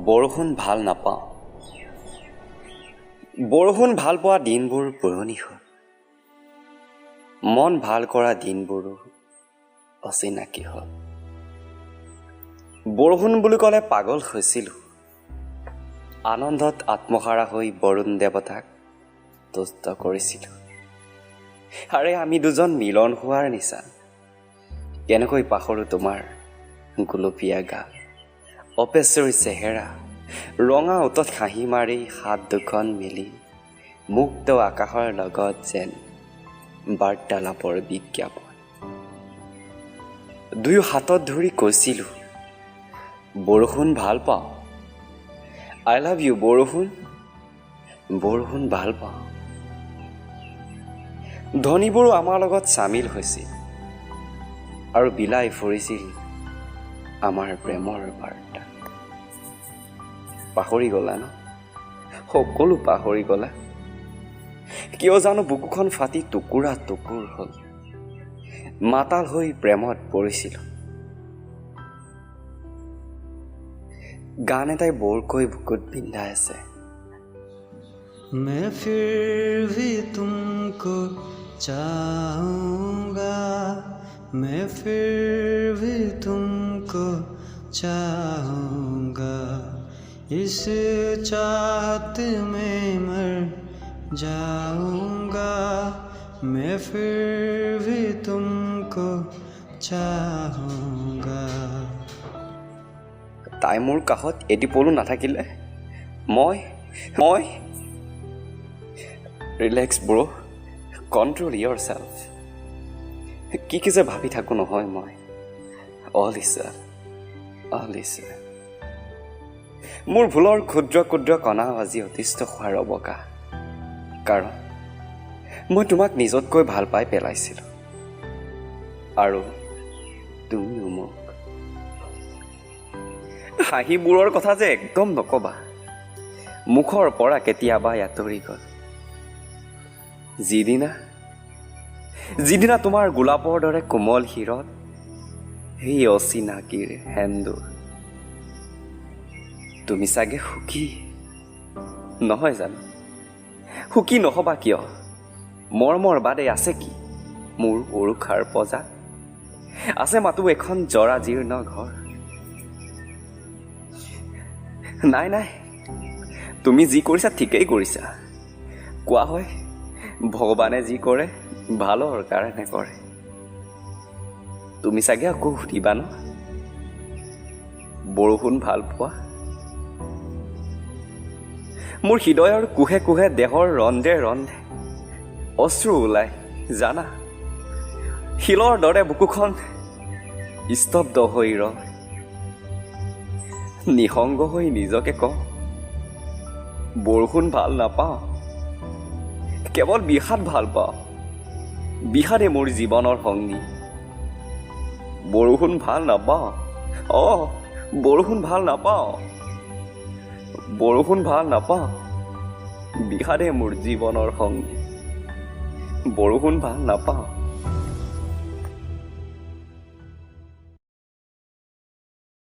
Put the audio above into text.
বৰষুণ ভাল নাপাওঁ। বৰষুণ ভাল পোৱা দিনবোৰ পুৰণি হ'ল, মন ভাল কৰা দিনবোৰো অচিনাকি হ'ল। বৰষুণ বুলি ক'লে পাগল হৈছিলোঁ, আনন্দত আত্মহাৰা হৈ বৰুণ দেৱতাক তুষ্ট কৰিছিলোঁ। আৰে আমি দুজন মিলন হোৱাৰ নিচা, কেনেকৈ পাহৰোঁ তোমাৰ গুলপীয়া গাল, অপেশ্বৰী চেহেৰা, ৰঙা ওঁঠত হাঁহি মাৰি হাত দুখন মেলি মুক্ত আকাশৰ লগত যেন বাৰ্তালাপৰ বিজ্ঞাপন। দুয়ো হাতত ধৰি কৈছিলোঁ, বৰষুণ ভাল পাওঁ, I love you বৰষুণ, বৰষুণ ভাল পাওঁ। ধনীবোৰো আমাৰ লগত চামিল হৈছিল আৰু বিলাই ফুৰিছিল আমাৰ প্ৰেমৰ বাৰ্তা। পাহৰি গ'লা ন? সকলো পাহৰি গ'লা। কিয় জানো বুকুখন ফাটি টুকুৰা টুকুৰ হ'ল। মাতাল হৈ প্ৰেমত পৰিছিলোঁ। গান এটাই বৰকৈ বুকুত বিন্ধাই আছে। मैं फिर भी तुमको चाहूँगा, मैं फिर भी तुमको चाहूँगा, इस चाहत में मर जाऊँगा, मैं फिर भी तुमको चाहूँगा। তাই মোৰ কাষত এটি পলো নাথাকিলে মই মই ৰিলেক্স ব্ৰ, কণ্ট্ৰল ইয়ৰ চেল্ফ। কি কি যে ভাবি থাকোঁ নহয় মই। All is, all is. মোৰ ভুলৰ ক্ষুদ্ৰ ক্ষুদ্ৰ কণাও আজি অতিষ্ঠ হোৱাৰ অৱকাশ, কাৰণ মই তোমাক নিজতকৈ ভাল পাই পেলাইছিলোঁ আৰু তুমিও মোক। হাঁহিবোৰৰ কথা যে একদম নক'বা, মুখৰ পৰা কেতিয়াবাই আঁতৰি গ'ল। যিদিনা যিদিনা তোমাৰ গোলাপৰ দৰে কোমল শিৰত সেই অচিনাকিৰ সেন্দুৰ, তুমি চাগে সুখী নহয় জানো? সুখী নহ'বা কিয়? মৰমৰ বাদে আছে কি মোৰ উৰুখাৰ পজা? আছে মাথো এখন জৰাজীৰ্ণ ঘৰ। নাই নাই, তুমি যি কৰিছা ঠিকেই কৰিছা। কোৱা হয় ভগৱানে যি কৰে ভালৰ কাৰণে কৰে। তুমি চাগে আকৌ সুধিবা ন, বৰষুণ ভাল পোৱা? মোৰ হৃদয়ৰ কোহে কোহে, দেহৰ ৰন্ধে ৰন্ধে অশ্ৰু ওলাই জানা। শিলৰ দৰে বুকুখন স্তব্ধ হৈ ৰয়। নিসংগ হৈ নিজকে কওঁ, বৰষুণ ভাল নাপাওঁ, কেৱল বিষাদ ভাল পাওঁ। বিষাদে মোৰ জীৱনৰ সংগী। বৰষুণ ভাল নাপাওঁ, অ' বৰষুণ ভাল নাপাওঁ, বৰষুণ ভাল নাপাওঁ, বিষাদে মোৰ জীৱনৰ সংগী। বৰষুণ ভাল নাপাওঁ।